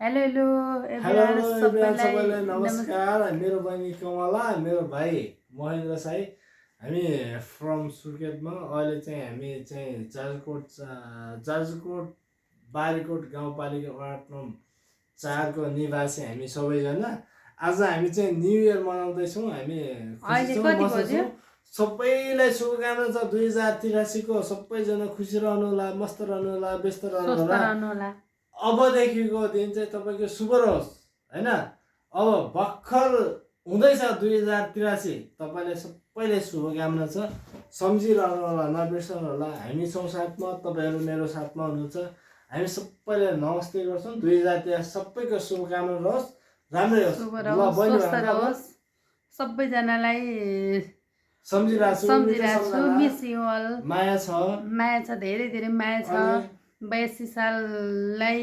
hello hello hello everyone everyone सबैलाई सबैलाई नमस्कार मेरो बहिनी कमला मेरो भाइ महेन्द्र साई हामी फ्रम सुर्खेतमा अहिले चाहिँ हामी चाहिँ जाजरकोट बारीकोट गाउँपालिका वार्ड नम्बर 4 को निवासी हामी सबैजना आज हामी चाहिँ न्यू इयर मनाउँदैछौँ हामी खुसी छौँ मस्त छौँ सबैलाई शुभकामना छ 2083 को सबैजना खुसी रहनु होला मस्त रहनु होला व्यस्त रहनु होला अबदेखिको दिन चाहिँ तपाईँको शुभ रहोस् हैन अब भर्खर हुँदैछ 2083 तपाईँलाई सबैलाई शुभकामना छ सम्झिरहनु होला नबिर्सनु होला हामी छौँ साथमा तपाईँहरू मेरो साथमा हुनुहुन्छ हामी सबैलाई नमस्ते गर्छौँ 2083 सबैको शुभकामना रहोस् राम्रै होस् सबैजनालाई सम्झिरहेको छु मिस यु अल माया छ धेरै धेरै माया छ 82 साललाई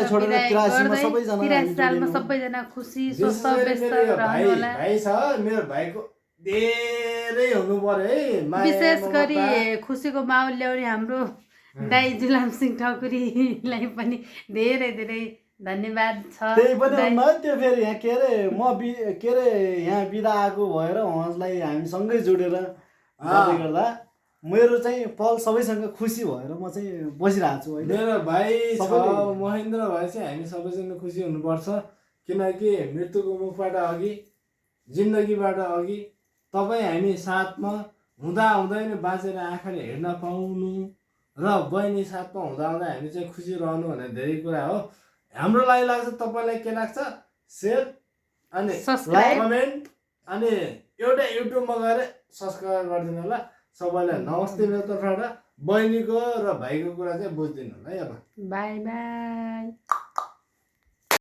छोडेर 83 सालमा सबैजना खुसी स्वस्थ व्यस्त रहनु होला भाइ छ मेरो भाइको धेरै हुनु पर्यो है विशेष गरी खुसीको माहौल ल्याउने हाम्रो दाइ जुलाम सिंह ठकुरीलाई पनि धेरै धेरै धन्यवाद छ त्यही पनि हुन्न त्यो फेरि यहाँ के अरे यहाँ बिदा आएको भएर उहाँलाई हामी सँगै जोडेर गर्दा मेरो चाहिँ पल सबैसँग खुसी भएर म चाहिँ बसिरहेको छु अहिले मेरो भाइ छ महेन्द्र भाइ चाहिँ हामी सबैजना खुसी हुनुपर्छ किनकि मृत्युको मुखबाट अघि जिन्दगीबाट अघि तपाईँ हामी साथमा हुँदा हुँदै नै बाँचेर आँखाले हेर्न पाउनु र बहिनी साथमा हुँदा हुँदा हामी चाहिँ खुसी रहनु भन्ने धेरै कुरा हो हाम्रो लागि लाग्छ तपाईँलाई के लाग्छ सेयर अनि कमेन्ट अनि एउटा युट्युबमा गएर सब्सक्राइब गरिदिनु होला सबैलाई नमस्ते मेरो तर्फबाट बहिनीको र भाइको कुरा चाहिँ बुझिदिनु होला है अब बाई बाई